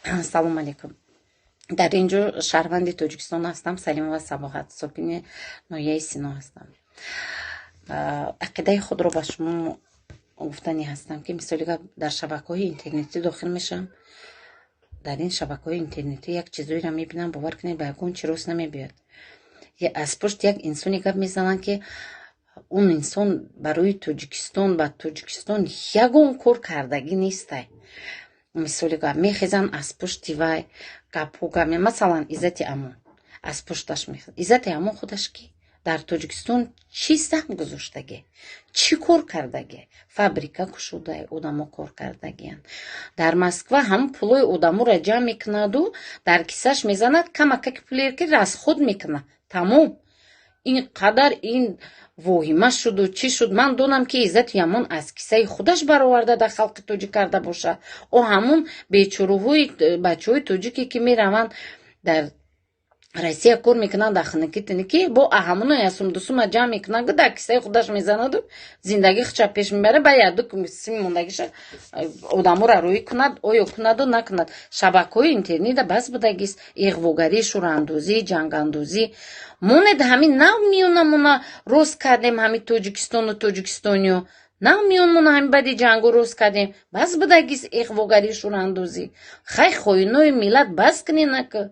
Салому алейкум. Дар ин ҷо шаҳрванди Тоҷикистон ҳастам, Салимова Сабоҳат, сокини ноҳияи Сино ҳастам. Ақидаи худро ба шумо гуфтанӣ ҳастам, ки мисоли гап, дар шабакаҳои интернетӣ дохил мешавам. Дар ин шабакаҳои интернетӣ як чизоеро мебинам, бовар кунед, ба ягон чи рост намебиёд. Аз пушт як инсоне гап мезананд, ки он инсон барои Тоҷикистон, ба Тоҷикистон ягон кор кардагӣ нестай. Мисоли гап, мехезанд, аз пушти вай гапҳо гап, масалан, Иззати Амон аз пушташ мехезад. Иззати Амон худаш ки дар Тоҷикистон чӣ саҳм гузоштагӣ, чӣ кор кардагӣ? Фабрика кушода, одамо кор кардагиянд. Дар Москва ҳам пулои одаморо ҷамъ мекунаду дар кисаш мезанад, камакаки пуле ки расход мекунад, тамом. Ин қадар ин воҳима шуду чӣ шуд? Ман донам, ки Иззати Амон аз кисаи худаш бароварда дар халқи тоҷик карда бошад. О ҳамун бечораҳои бачаҳои тоҷике, ки мераванд, дар Россия кор мекунанд, дар хунукӣ тинукӣ, бо ҳамуно ясумдусума ҷамъ мекунанд, дар кисаи худаш мезанаду зиндагӣ худша пеш мебарад. Ба яду сими мондагиша одаморо рӯӣ кунад, оё кунаду накунад. Шабакаҳои интернета бас будагист иғвогарӣ, шӯрандозӣ, ҷангандозӣ. Монед, ҳамин нав миёнамона рост кардем, ҳамин Тоҷикистону тоҷикистониё нав миёнмона ҳамин баъди ҷангу рост кардем. Бас будагист иғвогарӣ, шӯрандозӣ. Хай, хоинои миллат, бас куненака.